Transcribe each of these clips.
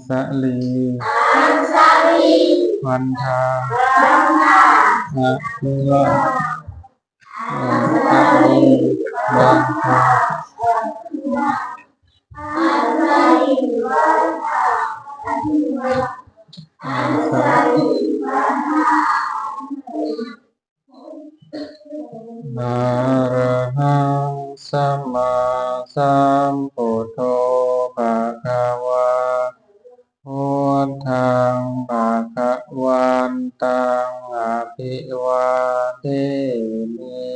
ສະລີ ວັນທາ ອະພິວາ ອະພິວາທາ ອະສະ ອະລະຫັງ ສຳມາສຳພຸດໂທ ພະຄະວາ ພຸດທັງ ພະຄະວັນຕັງ ອະພິວາເທມິ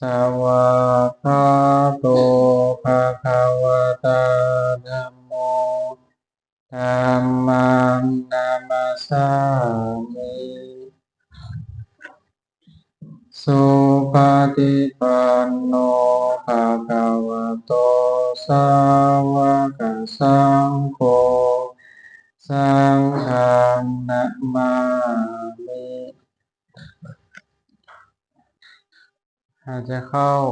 ສະວາກຂາໂຕ ພະຄະວະຕາ ທຳໂມ ທຳມັງ ນະມັດສາມິ ສຸປະຕິປັນໂນ ພະຄະວະໂຕ ສາວະກະສັງໂຄ ສັງຄັງ ນະມາມິ ຫາຍໃຈເຂົ້າ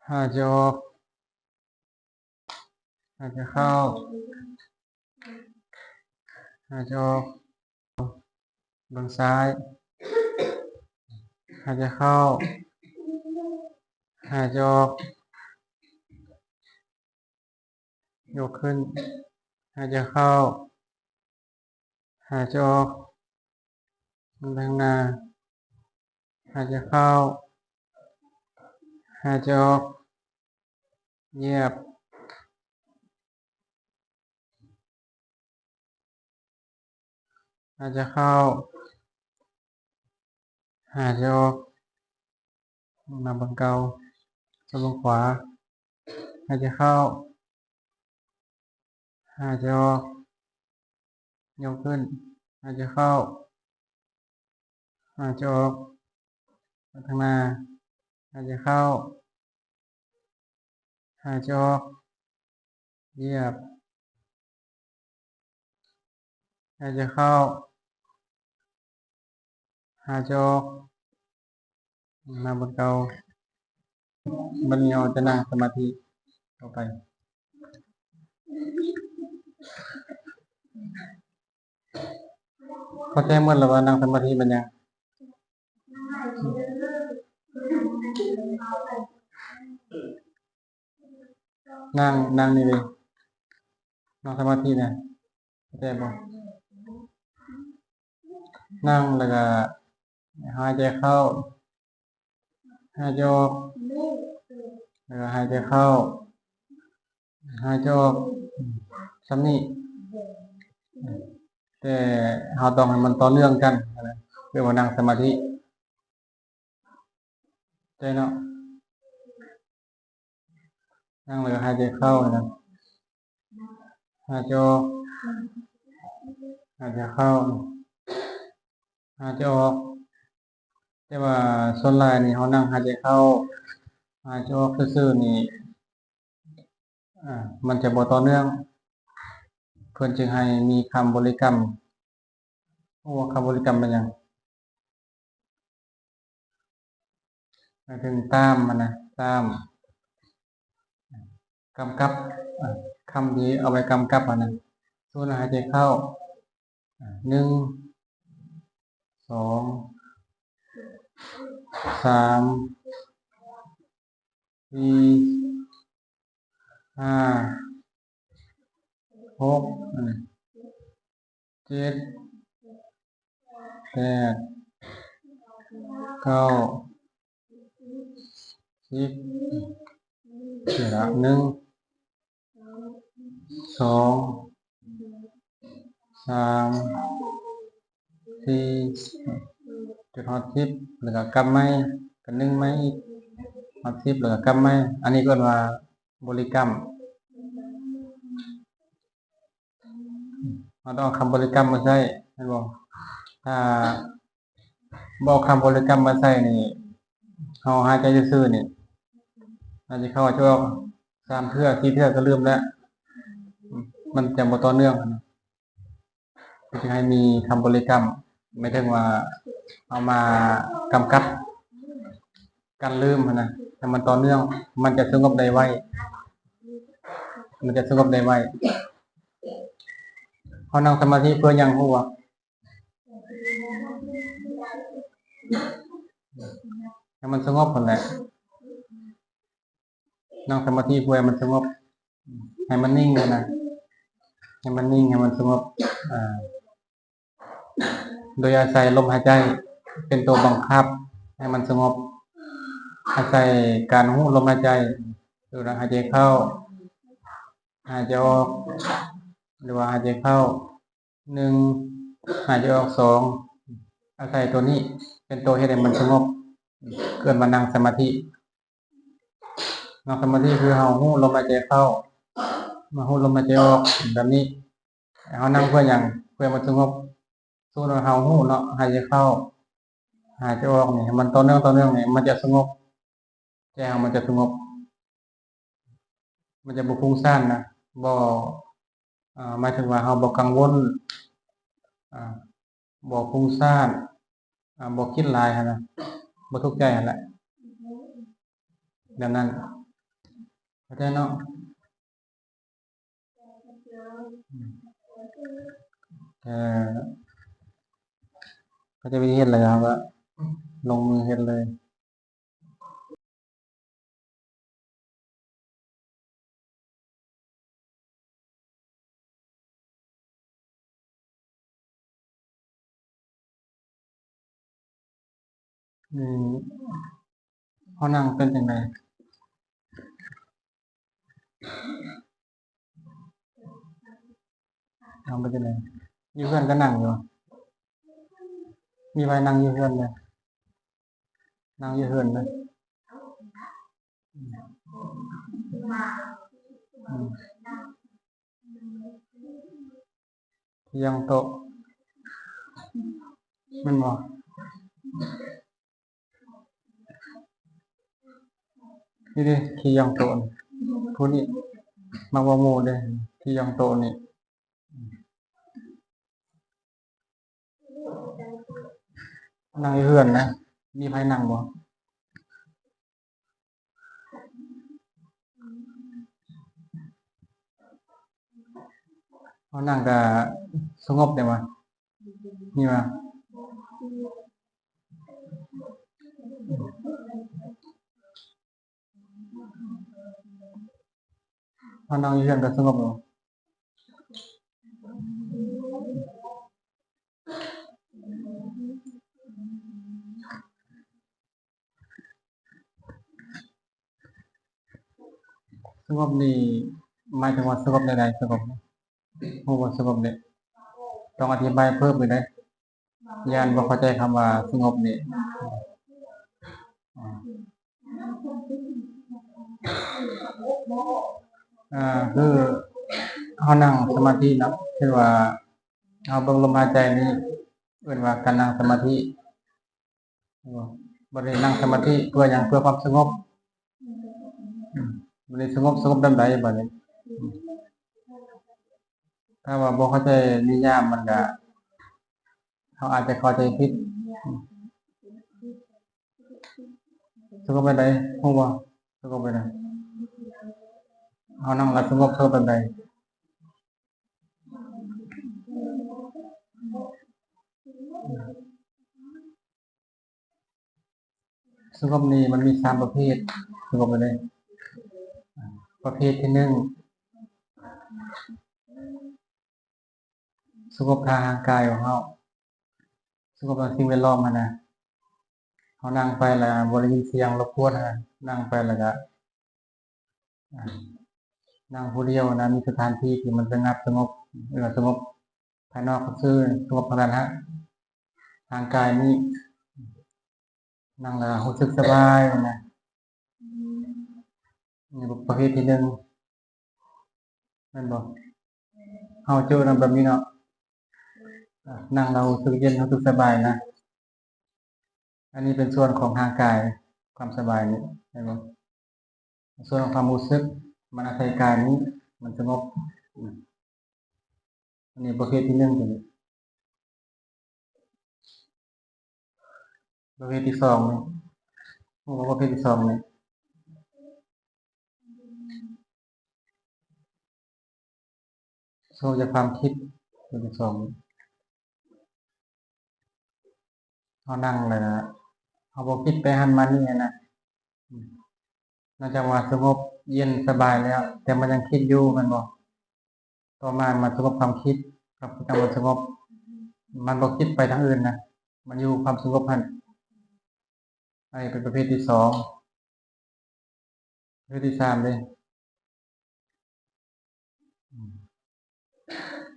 ຫາຍໃຈອອກ ຫາຍໃຈເຂົ້າ ຫາຍໃຈອອກ ເບິ່ງຊ້າຍ ຫາຍໃຈເຂົ້າ ຫາຍໃຈອອກ ຍົກຂຶ້ນ ຫາຍໃຈເຂົ້າ ຫາຍໃຈອອກ ເບິ່ງໄປຂ້າງໜ້າ ຫາຍໃຈເຂົ້າ ຫາຍໃຈອອກ ຢຽບ ຫາຍໃຈເຂົ້າ ຫາຍໃຈອອກ ເບິ່ງໜ້າເບິ່ງເກົ່າ ສະບາຍຂວາ ຫາຍໃຈເຂົ້າ ຫາຍໃຈອອກ ຍົກຂຶ້ນ ຫາຍໃຈເຂົ້າ ຫາຍໃຈອອກ ໄປທາງໜ້າ ຫາຍໃຈເຂົ້າ ຫາຍໃຈອອກ ຢຽບ ຫາຍໃຈເຂົ້າ ຫາຍໃຈອອກ ມາບົດເກົ່າ. ບັດນີ້ເຮົາຈະນັ່ງສະມາທິຕໍ່ໄປ. ເຂົ້າໃຈໝົດແລ້ວວ່ານັ່ງສະມາທິແມ່ນຫຍັງ? ນັ່ງ ນັ່ງນີ້ເດ້ ນັ່ງສະມາທິນະ ເຂົ້າໃຈບໍ່? ນັ່ງແລ້ວກະຫາຍໃຈເຂົ້າ ຫາຍໃຈອອກ ແລ້ວກະຫາຍໃຈເຂົ້າ ຫາຍໃຈອອກ ຊ່ຳນີ້ ແຕ່ເຮົາຕ້ອງໃຫ້ມັນຕໍ່ເນື່ອງກັນ ເອີ້ນວ່ານັ່ງສະມາທິ ເຂົ້າໃຈເນາະ. ນັ່ງແລ້ວກະຫາຍໃຈເຂົ້ານະ ຫາຍໃຈອອກ ຫາຍໃຈເຂົ້າ ຫາຍໃຈອອກ. ແຕ່ວ່າສ່ວນຫຼາຍນີ້ເຮົານັ່ງຫາຍໃຈເຂົ້າ ຫາຍໃຈອອກຊື່ໆນີ້ ອາ ມັນຈະບໍ່ຕໍ່ເນື່ອງ ເພິ່ນຈຶ່ງໃຫ້ມີຄຳບໍລິກຳ. ຮູ້ວ່າຄຳບໍລິກຳແມ່ນຫຍັງ? ໝາຍເຖິງຕາມຫັ້ນນະ ຕາມ ກຳກັບ ອາ ຄຳທີ່ເອົາໄວ້ກຳກັບຫັ້ນນະ. ສູດຫາຍໃຈເຂົ້າ ອາ ໜຶ່ງ ສອງ ສາມ ສີ່ ຫ້າ ຫົກ ເຈັດ ແປດ ເກົ້າ ສິບ ເສຍລະ ໜຶ່ງ ສອງ ສາມ ສີ່ ຈົນຮອດສິບ ແລ້ວກະກັບໃໝ່ ກະໜຶ່ງໃໝ່ອີກ ຮອດສິບ ແລ້ວກະກັບໃໝ່. ອັນນີ້ເອີ້ນວ່າບໍລິກຳ. ເຮົາຕ້ອງເອົາຄຳບໍລິກຳມາໃຊ້ ແມ່ນບໍ່? ຖ້າບໍ່ເອົາຄຳບໍລິກຳມາໃຊ້ນີ້ ເຮົາຫາຍໃຈຊື່ໆນີ້ ອາດຈະເຂົ້າຈະອອກສາມເທື່ອ ສີ່ເທື່ອກະລືມແລ້ວ ມັນຈະບໍ່ຕໍ່ເນື່ອງ. ເພິ່ນຈຶ່ງໃຫ້ມີຄຳບໍລິກຳ ໝາຍເຖິງວ່າເອົາມາກຳກັບການລືມຫັ້ນນະ ໃຫ້ມັນຕໍ່ເນື່ອງ ມັນຈະສະຫງົບໄດ້ໄວ. ມັນຈະສະຫງົບໄດ້ໄວ. ເຮົານັ່ງສະມາທິເພື່ອຫຍັງຮູ້ບໍ່? ໃຫ້ມັນສະຫງົບຫັ້ນແຫຼະ. ນັ່ງສະມາທິເພື່ອໃຫ້ມັນສະຫງົບ, ໃຫ້ມັນນິ່ງຫັ້ນນະ, ໃຫ້ມັນນິ່ງ ໃຫ້ມັນສະຫງົບ ອາ ໂດຍອາໄສລົມຫາຍໃຈເປັນຕົວບັງຄັບໃຫ້ມັນສະຫງົບ, ອາໄສການຮູ້ລົມຫາຍໃຈ ຄືຫາຍໃຈເຂົ້າ ຫາຍໃຈອອກ ຫຼືວ່າຫາຍໃຈເຂົ້າໜຶ່ງ ຫາຍໃຈອອກສອງ, ອາໄສຕົວນີ້ເປັນຕົວເຮັດໃຫ້ມັນສະຫງົບ ເອີ້ນວ່ານັ່ງສະມາທິ. ນັ່ງສະມາທິຄືເຮົາຮູ້ລົມຫາຍໃຈເຂົ້າ ມາຮູ້ລົມຫາຍໃຈອອກແບບນີ້. ເຮົານັ່ງເພື່ອຫຍັງ? ເພື່ອໃຫ້ມັນສະຫງົບ. ສົມມຸດວ່າເຮົາຮູ້ເນາະ ຫາຍໃຈເຂົ້າ ຫາຍໃຈອອກນີ້ ໃຫ້ມັນຕໍ່ເນື່ອງ ຕໍ່ເນື່ອງນີ້ ມັນຈະສະຫງົບ, ໃຈເຮົາມັນຈະສະຫງົບ, ມັນຈະບໍ່ຟຸ້ງສ້ານນະ, ບໍ່ ອາ ໝາຍເຖິງວ່າເຮົາບໍ່ກັງວົນ ອາ ບໍ່ຟຸ້ງສ້ານ ອາ ບໍ່ຄິດຫຼາຍຫັ້ນນະ, ບໍ່ທຸກໃຈຫັ້ນແຫຼະ ແບບນັ້ນ ເຂົ້າໃຈເນາະ? ອືມ ແຕ່ເຂົາເຈົ້າໄປເຮັດແລ້ວເຮົາກໍລົງມືເຮັດເລີຍ. ນີ້ ເຮົານັ່ງເປັນຈັ່ງໃດ? ນັ່ງເປັນຈັ່ງໃດ? ຢູ່ເຮືອນກໍນັ່ງຢູ່. ມີໃຜນັ່ງຢູ່ເຮືອນແດ່? ນັ່ງຢູ່ເຮືອນນະ. ອືມ ທີ່ຫຍັງໂຕະ ແມ່ນບໍ່? ນີ້ເດ້ ທີ່ຫຍັງໂຕະນີ້ ຜູ້ນີ້ມັກເວົ້າໝູ່ເດ້ ທີ່ຫຍັງໂຕະນີ້. ນັ່ງຢູ່ເຮືອນນະ ມີໃຜນັ່ງບໍ່? ເຮົານັ່ງກະສະຫງົບໄດ້ບໍ່? ມີບໍ່? ເຮົານັ່ງຢູ່ເຮືອນກໍສະຫງົບແລ້ວ. ສະຫງົບນີ້ໝາຍເຖິງວ່າສະຫງົບແນວໃດ? ສະຫງົບ ຮູ້ບໍ່? ສະຫງົບນີ້ຕ້ອງອະທິບາຍເພີ່ມອີກເດ້. ຢ້ານບໍ່ເຂົ້າໃຈຄຳວ່າສະຫງົບນີ້. ອາ ຄືເຮົານັ່ງສະມາທິເນາະ ຄືວ່າເຮົາເບິ່ງລົມຫາຍໃຈນີ້ ເອີ້ນວ່າການນັ່ງສະມາທິ. ເຫັນບໍ່? ບັດນີ້ນັ່ງສະມາທິເພື່ອຫຍັງ? ເພື່ອຄວາມສະຫງົບ. ອືມ ບັດນີ້ສະຫງົບ ສະຫງົບແບບໃດບັດນີ້? ອືມ ຖ້າວ່າບໍ່ເຂົ້າໃຈນິຍາມມັນກະ ເຮົາອາດຈະເຂົ້າໃຈຜິດ. ອືມ ສະຫງົບແບບໃດ? ຮູ້ບໍ່? ສະຫງົບແບບໃດ? ເຮົານັ່ງແລ້ວສະຫງົບ ສະຫງົບແບບໃດ? ສະຫງົບນີ້ມັນມີສາມປະເພດ. ສະຫງົບໄປເລີຍ. ປະເພດທີໜຶ່ງ ສະຫງົບທາງຮ່າງກາຍຂອງເຮົາ, ສະຫງົບທາງສິ່ງແວດລ້ອມຫັ້ນນະ. ເຮົານັ່ງໄປແລ້ວບໍ່ໄດ້ຍິນສຽງລົບກວນຫັ້ນນະ, ນັ່ງໄປແລ້ວກະ ອາ ນັ່ງຜູ້ດຽວນະ, ມີສະຖານທີ່ທີ່ມັນສະຫງັບສະຫງົບ, ເອີ້ນວ່າສະຫງົບ. ພາຍນອກກໍຄືສະຫງົບເທົ່ານັ້ນຮະ, ຮ່າງກາຍນີ້ ນັ່ງແລ້ວຮູ້ສຶກສະບາຍນະ. ນີ້ປະເພດທີໜຶ່ງ ແມ່ນບໍ່? ເຮົາເຈີນຳແບບນີ້ເນາະ, ອາ ນັ່ງແລ້ວຮູ້ສຶກເຢັນ ຮູ້ສຶກສະບາຍນະ. ອັນນີ້ເປັນສ່ວນຂອງຮ່າງກາຍ, ຄວາມສະບາຍນີ້ ເຫັນບໍ່? ສ່ວນຂອງຄວາມຮູ້ສຶກ ມັນອາໄສກາຍນີ້ ມັນສະຫງົບ. ອາ ອັນນີ້ປະເພດທີໜຶ່ງຕົວນີ້. ປະເພດທີສອງນີ້ ຮູ້ບໍ່ ປະເພດທີສອງນີ້? ສະຫງົບຈາກຄວາມຄິດ. ໂຕທີສອງ ເຮົານັ່ງແລ້ວນະ ເຮົາບໍ່ຄິດໄປຫັ້ນມານີ້ນະ ນອກຈາກວ່າສະຫງົບເຢັນສະບາຍແລ້ວ ແຕ່ມັນຍັງຄິດຢູ່ແມ່ນບໍ່? ຕໍ່ມາມັນສະຫງົບຄວາມຄິດ ຄວາມຄິດນຳມັນສະຫງົບ ມັນບໍ່ຄິດໄປທາງອື່ນນະ ມັນຢູ່ຄວາມສະຫງົບຫັ້ນ. ອັນນີ້ເປັນປະເພດທີສອງ. ປະເພດທີສາມເດ້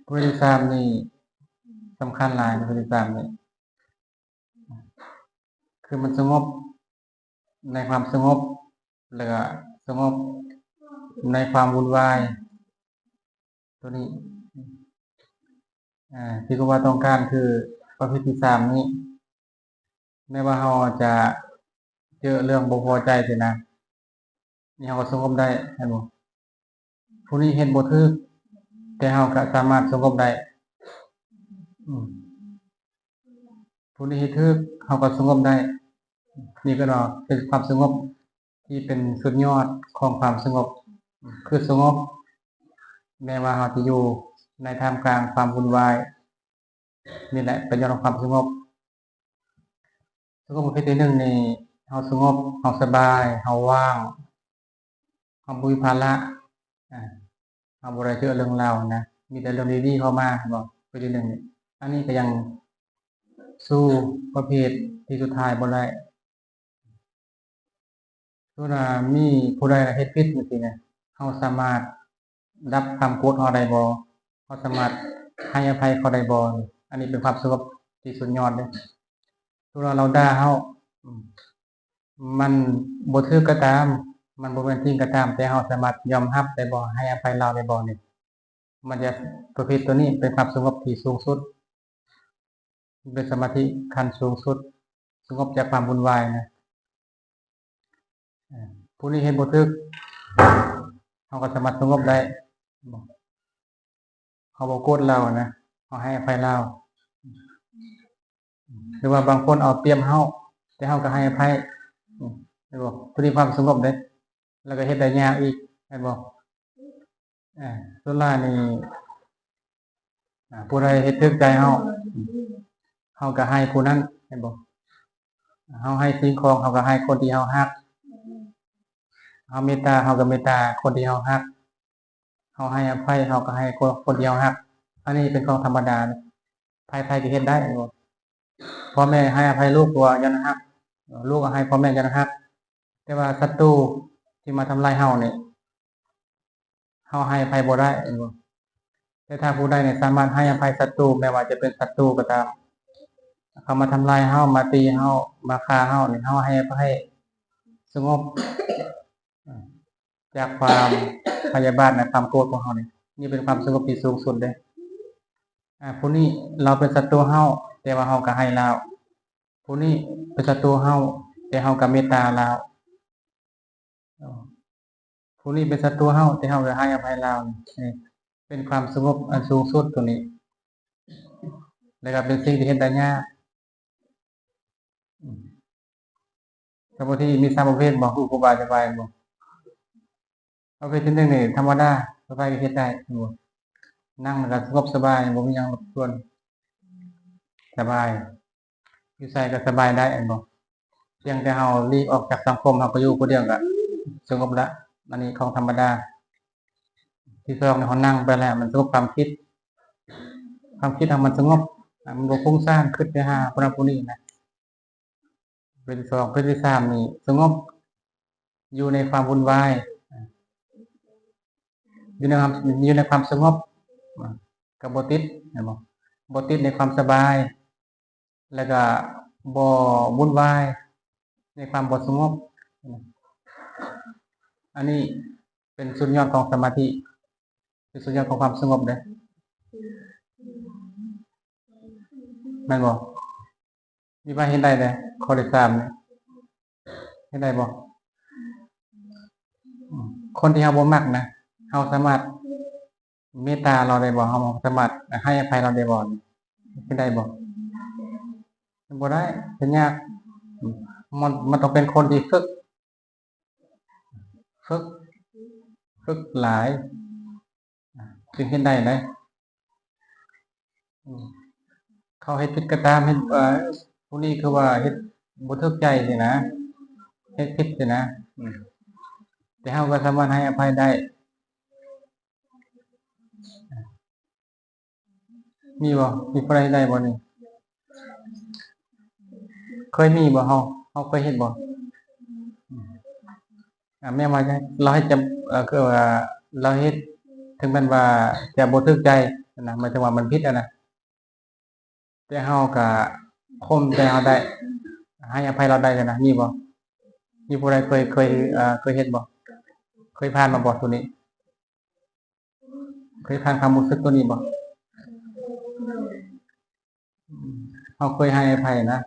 ປະເພດທີສາມນີ້ສຳຄັນຫຼາຍ. ປະເພດທີສາມນີ້ ຄືມັນສະຫງົບໃນຄວາມສະຫງົບ ແລ້ວກະສະຫງົບໃນຄວາມວຸ່ນວາຍ. ໂຕນີ້ ອ່າ ທີ່ຄູບາຕ້ອງການຄືປະເພດທີສາມນີ້ ແມ້ວ່າເຮົາຈະເຈີເລື່ອງບໍ່ພໍໃຈຊີ້ນະ ນີ້ເຮົາກໍສະຫງົບໄດ້ ເຫັນບໍ່? ຜູ້ນີ້ເຮັດບໍ່ຖືກ ແຕ່ເຮົາກໍສາມາດສະຫງົບໄດ້ ອືມ ຜູ້ນີ້ເຮັດຖືກ ເຮົາກໍສະຫງົບໄດ້. ນີ້ກໍເປັນຄວາມສະຫງົບທີ່ເປັນສຸດຍອດຂອງຄວາມສະຫງົບ ຄືສະຫງົບ ແມ້ວ່າເຮົາຈະຢູ່ໃນທ່າມກາງຄວາມວຸ່ນວາຍ ນີ້ແຫຼະເປັນຍ້ອນຄວາມສະຫງົບ. ສະຫງົບປະເພດທີໜຶ່ງນີ້ ເຮົາສະຫງົບ ເຮົາສະບາຍ ເຮົາວ່າງ ເຮົາບໍ່ມີພາລະ ອ່າ ເຮົາບໍ່ໄດ້ເຈີເລື່ອງລາວນະ ມີແຕ່ເລື່ອງດີໆເຂົ້າມາ ເຫັນບໍ່? ປະເພດທີໜຶ່ງນີ້ ອັນນີ້ກໍຍັງສູ້ປະເພດທີສຸດທ້າຍບໍ່ໄດ້. ສົມມຸດວ່າມີຜູ້ໃດເຮັດຜິດຈັ່ງຊີ້ນະ ເຮົາສາມາດດັບຄວາມໂກດເຮົາໄດ້ບໍ່? ເຮົາສາມາດໃຫ້ອະໄພເຂົາໄດ້ບໍ່? ອັນນີ້ເປັນຄວາມສະຫງົບທີ່ສຸດຍອດເດ້. ສົມມຸດວ່າລາວດ່າເຮົາ ມັນບໍ່ຖືກກໍຕາມ ມັນບໍ່ແມ່ນຈິງກໍຕາມ ແຕ່ເຮົາສາມາດຍອມຮັບໄດ້ບໍ່? ໃຫ້ອະໄພລາວໄດ້ບໍ່? ນີ້ ມັນຈະ ປະເພດໂຕນີ້ເປັນຄວາມສະຫງົບທີ່ສູງສຸດ ເປັນສະມາທິຂັ້ນສູງສຸດ ສະຫງົບຈາກຄວາມວຸ່ນວາຍນະ. ເອີ ຜູ້ນີ້ເຮັດບໍ່ຖືກ ເຮົາກໍສາມາດສະຫງົບໄດ້ ເຮົາບໍ່ໂກດລາວນະ ເຮົາໃຫ້ອະໄພລາວ. ຫຼືວ່າບາງຄົນເອົາປຽບເຮົາ ແຕ່ເຮົາກໍໃຫ້ອະໄພ ເຫັນບໍ່? ໂຕນີ້ຄວາມສະຫງົບເດ້ ແລ້ວກໍເຮັດໄດ້ຍາກອີກ ເຫັນບໍ່? ເອີ ສ່ວນຫຼາຍນີ້ ອາ ຜູ້ໃດເຮັດຖືກໃຈເຮົາ ເຮົາກໍໃຫ້ຜູ້ນັ້ນ ເຫັນບໍ່? ເຮົາໃຫ້ສິ່ງຂອງ ເຮົາກໍໃຫ້ຄົນທີ່ເຮົາຮັກ ເຮົາເມດຕາ ເຮົາກໍເມດຕາຄົນທີ່ເຮົາຮັກ ເຮົາໃຫ້ອະໄພ ເຮົາກໍໃຫ້ຄົນ ຄົນທີ່ເຮົາຮັກ. ອັນນີ້ເປັນຂອງທຳມະດາ ໃຜໆກໍເຮັດໄດ້ ເຫັນບໍ່? ພໍ່ແມ່ໃຫ້ອະໄພລູກ ເພາະວ່າຍ້ອນຮັກ ລູກກໍໃຫ້ພໍ່ແມ່ຍ້ອນຮັກ. ແຕ່ວ່າສັດຕູທີ່ມາທຳລາຍເຮົານີ້ ເຮົາໃຫ້ອະໄພບໍ່ໄດ້ ເຫັນບໍ່? ແຕ່ຖ້າຜູ້ໃດນີ້ສາມາດໃຫ້ອະໄພສັດຕູ ແມ່ນວ່າຈະເປັນສັດຕູກໍຕາມ ເຂົາມາທຳລາຍເຮົາ ມາຕີເຮົາ ມາຂ້າເຮົານີ້ ເຮົາໃຫ້ອະໄພ ສະຫງົບ ຈາກຄວາມພະຍາບາດ ແລະ ຄວາມໂກດຂອງເຮົານີ້ ນີ້ເປັນຄວາມສະຫງົບທີ່ສູງສຸດເດ້. ອາ ຜູ້ນີ້ລາວເປັນສັດຕູເຮົາ ແຕ່ວ່າເຮົາກໍໃຫ້ລາວ ຜູ້ນີ້ເປັນສັດຕູເຮົາ ແຕ່ເຮົາກໍເມດຕາລາວ ຜູ້ນີ້ເປັນສັດຕູເຮົາ ແຕ່ເຮົາກໍໃຫ້ອະໄພລາວ ນີ້ເປັນຄວາມສະຫງົບອັນສູງສຸດໂຕນີ້ ແລ້ວກໍເປັນສິ່ງທີ່ເຮັດໄດ້ຍາກ. ອືມ ແຕ່ບາງທີມີສາມປະເພດບໍ່? ຮູ້ຄູບາອະທິບາຍບໍ່? ປະເພດທີໜຶ່ງນີ້ທຳມະດາ ໃຜໆກໍເຮັດໄດ້ ເຫັນບໍ່? ນັ່ງແລ້ວກໍສະຫງົບສະບາຍ ບໍ່ມີຫຍັງລົບກວນ ສະບາຍ ຢູ່ໃສກໍສະບາຍໄດ້ ເຫັນບໍ່? ພຽງແຕ່ເຮົາຫຼີກອອກຈາກສັງຄົມ ເຮົາກໍຢູ່ຜູ້ດຽວກໍສະຫງົບລະ ອັນນີ້ຂອງທຳມະດາ. ທີສອງນີ້ ເຮົານັ່ງໄປແລ້ວ ມັນສະຫງົບຄວາມຄິດ ຄວາມຄິດເຮົາມັນສະຫງົບ ມັນບໍ່ຟຸ້ງສ້ານ ຄິດໄປຫາຜູ້ນັ້ນຜູ້ນີ້ນະ. ເປັນທີສອງ ເປັນທີສາມນີ້ ສະຫງົບຢູ່ໃນຄວາມວຸ່ນວາຍ ຢູ່ໃນຄວາມ ຢູ່ໃນຄວາມສະຫງົບ ກໍບໍ່ຕິດ ເຫັນບໍ່? ບໍ່ຕິດໃນຄວາມສະບາຍ ແລ້ວກໍບໍ່ວຸ່ນວາຍໃນຄວາມບໍ່ສະຫງົບ. ອັນນີ້ເປັນສຸດຍອດຂອງສະມາທິ ເປັນສຸດຍອດຂອງຄວາມສະຫງົບເດ້ ແມ່ນບໍ່? ມີໃຜເຮັດໄດ້ແດ່? ຂໍ້ທີສາມນີ້ ເຮັດໄດ້ບໍ່? ອືມ ຄົນທີ່ເຮົາບໍ່ມັກນະ ເຮົາສາມາດເມດຕາລາວໄດ້ບໍ່? ເຮົາສາມາດໃຫ້ອະໄພລາວໄດ້ບໍ່? ເຮັດໄດ້ບໍ່? ບໍ່ໄດ້ ເຮັດຍາກ. ອືມ ມັນ ມັນຕ້ອງເປັນຄົນທີ່ຝຶກ ຝຶກ ຝຶກຫຼາຍ ຈຶ່ງເຮັດໄດ້ເດ້. ເຂົາເຮັດຜິດກໍຕາມ ເຮັດ ເອີ ຜູ້ນີ້ຄືວ່າເຮັດບໍ່ຖືກໃຈຊີ້ນະ ເຮັດຜິດຊີ້ນະ ອືມ ແຕ່ເຮົາກໍສາມາດໃຫ້ອະໄພໄດ້. ມີບໍ່? ມີຜູ້ໃດເຮັດໄດ້ບໍ່ນີ້? ເຄີຍມີບໍ່? ເຮົາ ເຮົາເຄີຍເຮັດບໍ່? ອາ ແມ່ນວ່າ ລາວເຮັດຈະ ເອີ ຄືວ່າລາວເຮັດ ເຖິງແມ່ນວ່າຈະບໍ່ຖືກໃຈນະ ໝາຍເຖິງວ່າມັນຜິດຫັ້ນນະ ແຕ່ເຮົາກະຂົ່ມໃຈເຮົາໄດ້ ໃຫ້ອະໄພລາວໄດ້ນະ ມີບໍ່? ມີຜູ້ໃດເຄີຍ ເຄີຍ ເອີ ເຄີຍເຮັດບໍ່? ເຄີຍຜ່ານມາບໍ່ໂຕນີ້? ເຄີຍຜ່ານຄວາມຮູ້ສຶກໂຕນີ້ບໍ່? ເຮົາເຄີຍໃຫ້ອະໄພນະ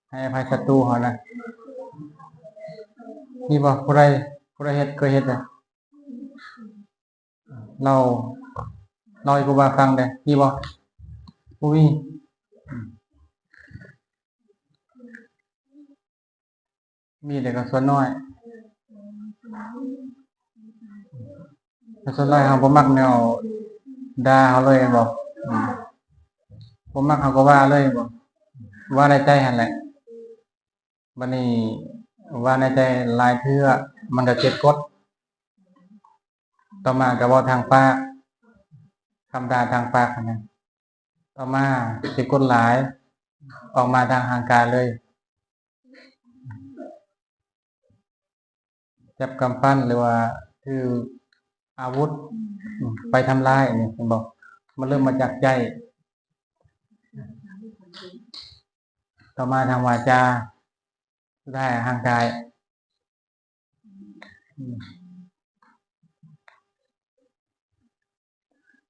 ໃຫ້ອະໄພສັດຕູເຮົານະ ມີບໍ່? ຜູ້ໃດ ຜູ້ໃດເຮັດ ເຄີຍເຮັດນະ? ເລົ່າ ເລົ່າໃຫ້ຄູບາຟັງແດ່ ມີບໍ່? ບໍ່ມີ ມີແຕ່ກໍສ່ວນນ້ອຍ ແຕ່ສ່ວນຫຼາຍເຮົາບໍ່ມັກແນວດ່າເຮົາເລີຍແມ່ນບໍ່? ອືມ ບໍ່ມັກເຮົາກໍວ່າເລີຍແມ່ນບໍ່? ວ່າໃນໃຈຫັ້ນແຫຼະ ບັດນີ້ວ່າໃນໃຈຫຼາຍເທື່ອ ມັນກໍເກັບກົດ ຕໍ່ມາກໍເວົ້າທາງປາກ ຄຳດ່າທາງປາກຫັ້ນນະ ຕໍ່ມາເກັບກົດຫຼາຍ ອອກມາທາງຮ່າງກາຍເລີຍ ຈັບກຳປັ້ນ ຫຼືວ່າຖືອາວຸດ ອືມ ໄປທຳລາຍ ອັນນີ້ເຫັນບໍ່? ມັນເລີ່ມມາຈາກໃຈ ຕໍ່ມາທາງວາຈາ ສຸດທ້າຍຮ່າງກາຍ ອືມ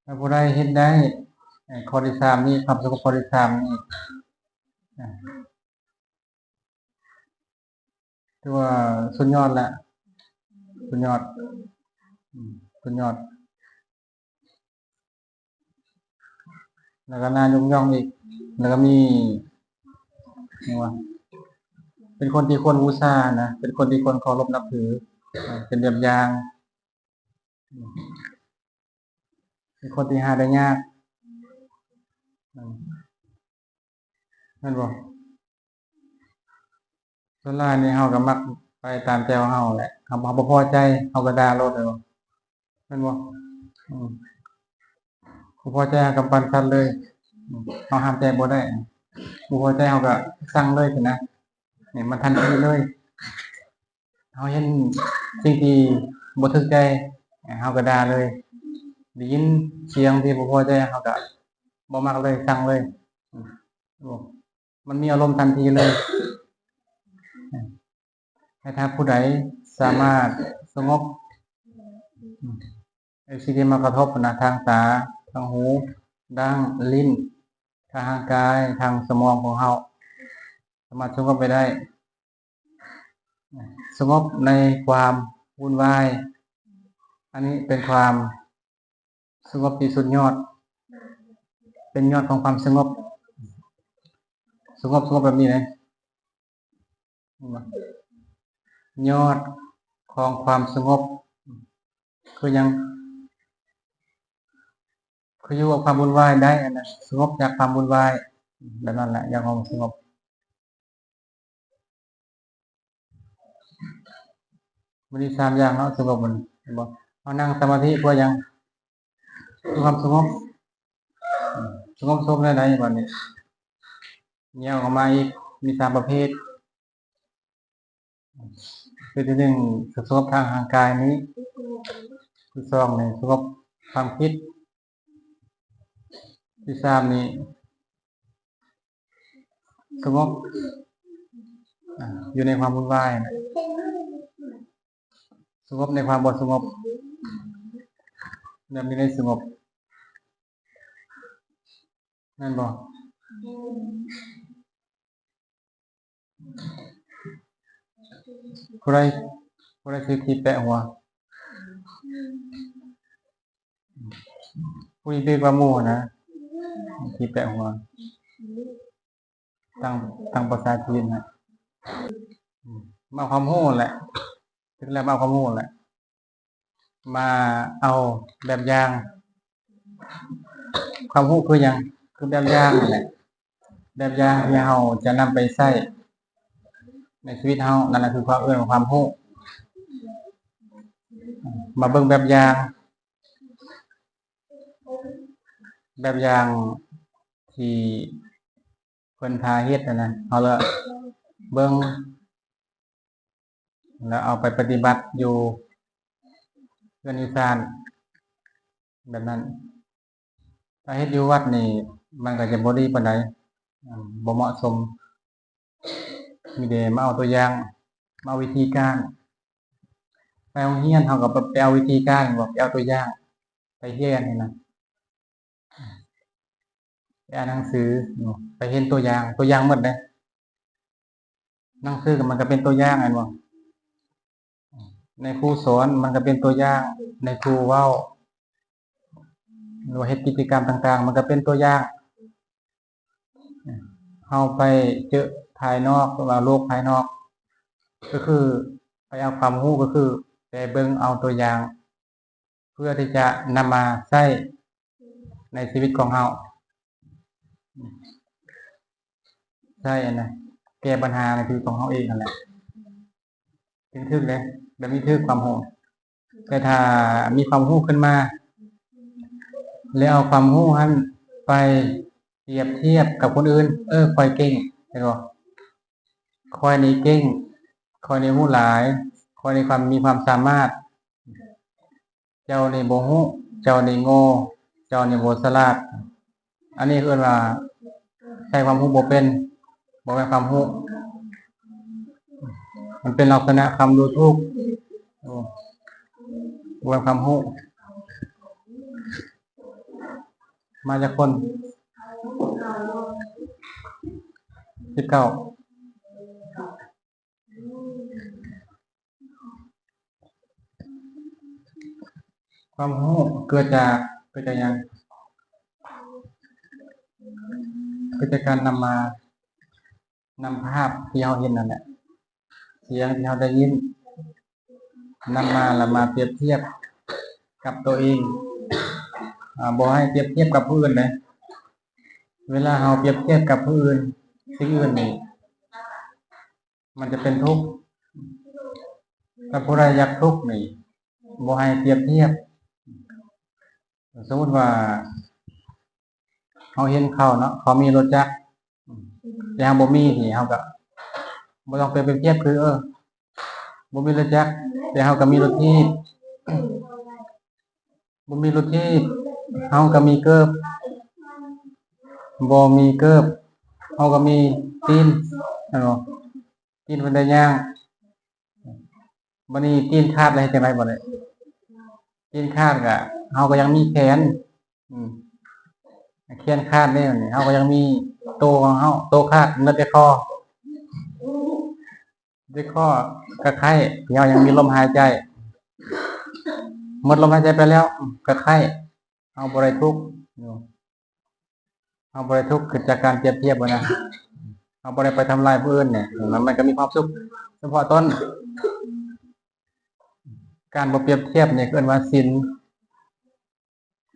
ຖ້າຜູ້ໃດເຮັດໄດ້ ເອີ ຂໍ້ທີສາມນີ້ ຄວາມສະຫງົບຂໍ້ທີສາມນີ້ ອາ ຖືວ່າສຸດຍອດແຫຼະ ສຸດຍອດ ອືມ ສຸດຍອດ ແລ້ວກໍໜ້າຍົກຍ້ອງອີກ ແລ້ວກໍມີຫຍັງວະ ເປັນຄົນທີ່ຄວນບູຊານະ ເປັນຄົນທີ່ຄວນເຄົາລົບນັບຖື ເປັນແບບຢ່າງ ເປັນຄົນທີ່ຫາໄດ້ຍາກ ແມ່ນບໍ່? ສ່ວນຫຼາຍນີ້ເຮົາກໍມັກໄປຕາມໃຈຂອງເຮົາແຫຼະ ເຮົາ ເຮົາບໍ່ພໍໃຈ ເຮົາກໍດ່າໂລດ ແມ່ນບໍ່? ແມ່ນບໍ່? ອືມ ບໍ່ພໍໃຈເຮົາກຳປັ້ນສັດເລີຍ ອືມ ເຮົາຫ້າມໃຈບໍ່ໄດ້ ບໍ່ພໍໃຈເຮົາກໍສັ່ງເລີຍຊີ້ນະ ນີ້ມັນທັນທີເລີຍ. ເຮົາເຫັນສິ່ງທີ່ບໍ່ຖືກໃຈ ເຮົາກໍດ່າເລີຍ ໄດ້ຍິນສຽງທີ່ບໍ່ພໍໃຈ ເຮົາກໍບໍ່ມັກເລີຍ ຊັງເລີຍ ມັນມີອາລົມທັນທີເລີຍ. ແຕ່ຖ້າຜູ້ໃດສາມາດສະຫງົບ ສິ່ງທີ່ມາກະທົບນະ ທາງຕາ ທາງຫູ ດັ່ງ ລີ້ນ ທາງຮ່າງກາຍ ທາງສະໝອງຂອງເຮົາ ສາມາດສະຫງົບໄວ້ໄດ້. ສະຫງົບໃນຄວາມວຸ່ນວາຍ ອັນນີ້ເປັນຄວາມສະຫງົບທີ່ສຸດຍອດ ເປັນຍອດຂອງຄວາມສະຫງົບ ສະຫງົບ ສະຫງົບແບບນີ້ເດ້ ເຫັນບໍ່? ຍອດຂອງຄວາມສະຫງົບຄືຫຍັງ? ຄືຢູ່ກັບຄວາມວຸ່ນວາຍໄດ້ ອັນນັ້ນ ສະຫງົບຈາກຄວາມວຸ່ນວາຍ ແບບນັ້ນແຫຼະ ຢ່າງຂອງສະຫງົບ. ມັນມີສາມຢ່າງເນາະ ສະຫງົບມັນ ເຫັນບໍ່? ເຮົານັ່ງສະມາທິເພື່ອຫຍັງ? ເພື່ອຄວາມສະຫງົບ ສະຫງົບ ສະຫງົບແນວໃດ? ບັດນີ້ແຍກອອກມາອີກ ມີສາມປະເພດ ຄືທີໜຶ່ງ ສະຫງົບທາງຮ່າງກາຍນີ້ ທີສອງນີ້ ສະຫງົບຄວາມຄິດ ທີສາມນີ້ ສະຫງົບ ອາ ຢູ່ໃນຄວາມວຸ່ນວາຍນະ ສະຫງົບໃນຄວາມບໍ່ສະຫງົບ ແບບນີ້ໄດ້ສະຫງົບ ແມ່ນບໍ່? ຜູ້ໃດ ຜູ້ໃດຖືທີ່ແປະຫົວ? ຜູ້ທີ່ຖືກວ່າໝູ່ນະ ທີ່ແປະຫົວ ຕັ້ງ ຕັ້ງພາສາຈີນນະ ມາເອົາຄວາມຮູ້ແຫຼະ ຖືກແລ້ວມາເອົາຄວາມຮູ້ແຫຼະ ມາເອົາແບບຢ່າງ ຄວາມຮູ້ຄືຫຍັງ? ຄືແບບຢ່າງນັ້ນແຫຼະ ແບບຢ່າງທີ່ເຮົາຈະນຳໄປໃຊ້ໃນຊີວິດເຮົາ ນັ້ນລະຄືຄວາມເອີ້ນວ່າຄວາມຮູ້. ມາເບິ່ງແບບຢ່າງ ແບບຢ່າງທີ່ເພິ່ນພາເຮັດຫັ້ນນະ ເຮົາລະເບິ່ງ ແລ້ວເອົາໄປປະຕິບັດຢູ່ເຮືອນຢູ່ຊານແບບນັ້ນ. ຖ້າເຮັດຢູ່ວັດນີ້ ມັນກໍຈະບໍ່ດີປານໃດ ອາ ບໍ່ເໝາະສົມ. ມີແຕ່ມາເອົາຕົວຢ່າງ ມາເອົາວິທີການ. ໄປໂຮງຮຽນເຮົາກໍໄປເອົາວິທີການ ບໍ່ ໄປເອົາຕົວຢ່າງ ໄປຮຽນຫັ້ນນະ ໄປອ່ານໜັງສື ໄປເຫັນຕົວຢ່າງ ຕົວຢ່າງໝົດເດ້. ໜັງສືມັນກໍເປັນຕົວຢ່າງແມ່ນບໍ່? ໃນຄູສອນມັນກໍເປັນຕົວຢ່າງ ໃນຄູເວົ້າ ຫຼືວ່າເຮັດກິດຈະກຳຕ່າງໆ ມັນກໍເປັນຕົວຢ່າງ. ເຮົາໄປເຈີພາຍນອກ ຫຼືວ່າໂລກພາຍນອກ ກໍຄືໄປເອົາຄວາມຮູ້ ກໍຄືໄປເບິ່ງເອົາຕົວຢ່າງ ເພື່ອທີ່ຈະນຳມາໃຊ້ໃນຊີວິດຂອງເຮົາ ໃຊ້ອັນນະ ແກ້ບັນຫາໃນຊີວິດຂອງເຮົາເອງຫັ້ນແຫຼະ ຈຶ່ງຖືກເດ້. ແບບນີ້ຖືກຄວາມຮູ້. ແຕ່ຖ້າມີຄວາມຮູ້ຂຶ້ນມາ ແລ້ວເອົາຄວາມຮູ້ຫັ້ນໄປປຽບທຽບກັບຄົນອື່ນ ເອີ ຂ້ອຍເກັ່ງ ແມ່ນບໍ່? ຂ້ອຍນີ້ເກັ່ງ ຂ້ອຍນີ້ຮູ້ຫຼາຍ ຂ້ອຍນີ້ຄວາມ ມີຄວາມສາມາດ ເຈົ້ານີ້ບໍ່ຮູ້ ເຈົ້ານີ້ໂງ່ ເຈົ້ານີ້ບໍ່ສະຫຼາດ. ອັນນີ້ເອີ້ນວ່າໃຊ້ຄວາມຮູ້ບໍ່ເປັນ ບໍ່ແມ່ນຄວາມຮູ້ ມັນເປັນລັກສະນະຄຳດູຖູກ ໂອ້ ບໍ່ແມ່ນຄວາມຮູ້. ມາຈັກຄົນ? ສິບເກົ້າ. ຄວາມຮູ້ເກີດຈາກ ເກີດຈາກຫຍັງ? ເກີດຈາກການນຳມາ ນຳພາບທີ່ເຮົາເຫັນນັ້ນແຫຼະ ສຽງທີ່ເຮົາໄດ້ຍິນ ນຳມາ ແລ້ວມາປຽບທຽບກັບຕົວເອງ ອາ ບໍ່ໃຫ້ປຽບທຽບກັບຜູ້ອື່ນເດ້. ເວລາເຮົາປຽບທຽບກັບຜູ້ອື່ນ ສິ່ງອື່ນນີ້ ມັນຈະເປັນທຸກ. ຖ້າຜູ້ໃດຢາກທຸກນີ້ ບໍ່ໃຫ້ປຽບທຽບ. ສົມມຸດວ່າເຮົາເຫັນເຂົາເນາະ ເຂົາມີລົດຈັກ ແຕ່ເຮົາບໍ່ມີນີ້ ເຮົາກໍບໍ່ຕ້ອງໄປປຽບທຽບ ຄື ເອີ ບໍ່ມີລົດຈັກ ແຕ່ເຮົາກໍມີລົດຖີບ. ບໍ່ມີລົດຖີບ ເຮົາກໍມີເກີບ ບໍ່ມີເກີບ ເຮົາກໍມີຕີນ ແມ່ນບໍ່? ຕີນເພິ່ນໄດ້ຍ່າງ. ບັດນີ້ຕີນຂາດແລ້ວເຮັດຈັ່ງໃດບັດນີ້? ຕີນຂາດກໍ ເຮົາກໍຍັງມີແຂນ ອືມ ແຂນຂາດເດ້ ເຮົາກໍຍັງມີໂຕຂອງເຮົາ ໂຕຂາດເໝິດແຕ່ຄໍ ເຈັບຄໍກໍໄຂ້ ທີ່ເຮົາຍັງມີລົມຫາຍໃຈ. ໝົດລົມຫາຍໃຈໄປແລ້ວກໍໄຂ້. ເຮົາບໍ່ໄດ້ທຸກ ເຮົາບໍ່ໄດ້ທຸກ ເກີດຈາກການປຽບທຽບຫັ້ນນະ. ເຮົາບໍ່ໄດ້ໄປທຳລາຍຜູ້ອື່ນນີ້ ມັນ ມັນກໍມີຄວາມສຸກສະເພາະຕົນ. ການບໍ່ປຽບທຽບນີ້ເອີ້ນວ່າສິນ.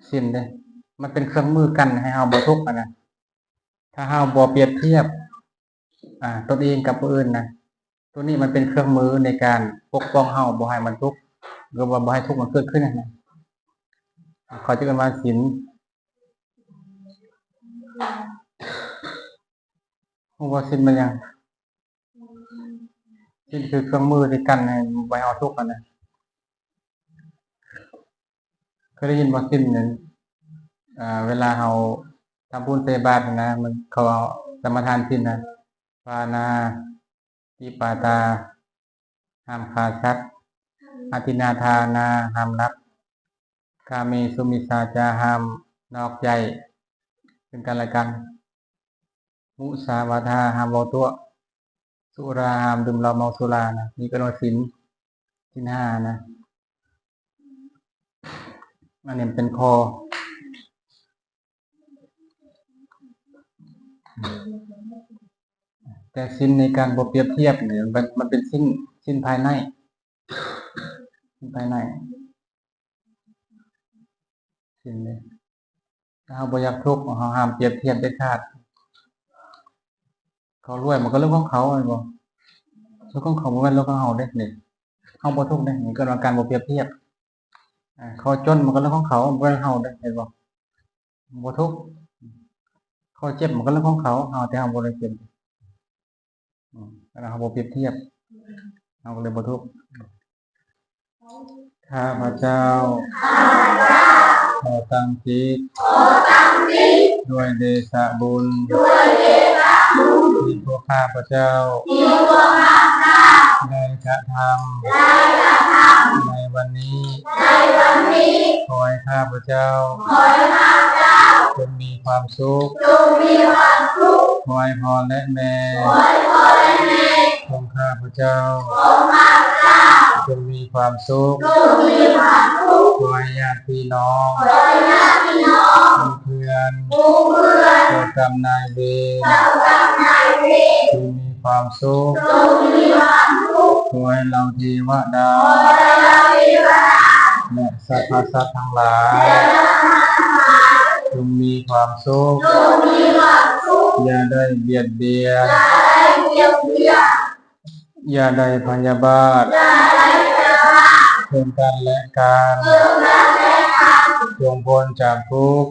ສິນເດ້ ມັນເປັນເຄື່ອງມືກັ້ນໃຫ້ເຮົາບໍ່ທຸກຫັ້ນນະ. ຖ້າເຮົາບໍ່ປຽບທຽບ ອາ ຕົນເອງກັບຜູ້ອື່ນນະ, ຕົວນີ້ມັນເປັນເຄື່ອງມືໃນການປົກປ້ອງເຮົາບໍ່ໃຫ້ມັນທຸກ ຫຼືວ່າບໍ່ໃຫ້ທຸກມັນເກີດຂຶ້ນຫັ້ນນະ. ເຂົາຈະເອີ້ນວ່າສິນ. ຮູ້ບໍ່ສິນແມ່ນຫຍັງ? ສິນຄືເຄື່ອງມືທີ່ກັ້ນໃຫ້ບໍ່ໃຫ້ເຮົາທຸກຫັ້ນນະ. ເຄີຍໄດ້ຍິນບໍ່? ສິນນັ້ນ ເວລາເຮົາທຳບຸນໃສ່ບາດນະ ມັນ ເຂົາເອົາສະມາທານສິນນະ ປານາຕິປາຕາ ຫ້າມຂ້າສັດ, ອະທິນນາທານາ ຫ້າມລັກ, ກາເມສຸມິດສາຈາ ຫ້າມນອກໃຈເຊິ່ງກັນແລະກັນ, ມຸສາວາທາ ຫ້າມເວົ້າຕົວະ, ສຸລາ ຫ້າມດື່ມເຫຼົ້າເມົາສຸລານະ. ນີ້ເອີ້ນວ່າສິນ ສິນຫ້ານະ. ອັນນີ້ມັນເປັນຂໍ້ ແຕ່ສິນໃນການບໍ່ປຽບທຽບນີ້ ມັນ ມັນເປັນສິນ ສິນພາຍໃນ ສິນພາຍໃນ ສິນນີ້ ຖ້າເຮົາບໍ່ຢາກທຸກ ເຮົາຫ້າມປຽບທຽບເດັດຂາດ. ເຂົາລວຍມັນກໍເລື່ອງຂອງເຂົາແມ່ນບໍ່? ເລື່ອງຂອງເຂົາ ບໍ່ແມ່ນເລື່ອງຂອງເຮົາເດ້ນີ້. ເຮົາບໍ່ທຸກເດ້ ນີ້ເອີ້ນວ່າການບໍ່ປຽບທຽບ. ອາ ເຂົາຈົນມັນກໍເລື່ອງຂອງເຂົາ ບໍ່ແມ່ນເຮົາເດ້ ເຫັນບໍ່? ບໍ່ທຸກ. ເຂົາເຈັບມັນກໍເລື່ອງຂອງເຂົາ ເຮົາ ແຕ່ເຮົາບໍ່ໄດ້ເຈັບ. ອືມ ເຮົາບໍ່ປຽບທຽບ ເຮົາກໍເລີຍບໍ່ທຸກ. ຂ້າພະເຈົ້າ ຂໍຕັ້ງຈິດ ດ້ວຍເດຊະບຸນ ທີ່ພວກຂ້າພະເຈົ້າ ໄດ້ກະທຳ ໃນວັນນີ້ ຂໍໃຫ້ຂ້າພະເຈົ້າ ຈົ່ງມີຄວາມສຸກ ຂໍໃຫ້ພໍ່ ແລະ ແມ່ ຂອງຂ້າພະເຈົ້າ ຈົ່ງມີຄວາມສຸກ ຂໍໃຫ້ຍາດພີ່ນ້ອງ ໝູ່ເພື່ອນ ເຈົ້າກຳນາຍເວນ ຈົ່ງມີຄວາມສຸກ ຂໍໃຫ້ເຫຼົ່າເທວະດາ ແລະ ສັບພະສັດທັງຫຼາຍ ຈົ່ງມີຄວາມສຸກ ຢ່າໄດ້ບຽດບຽນ ຢ່າໄດ້ພະຍາບາດ ເຊິ່ງກັນແລະກັນ ຈົ່ງພົ້ນຈາກທຸກ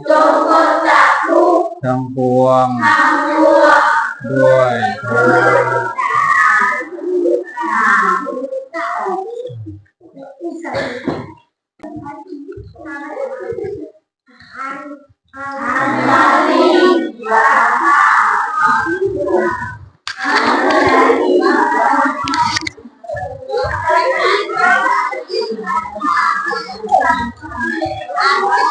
ທັງປວງ ດ້ວຍເທີນ.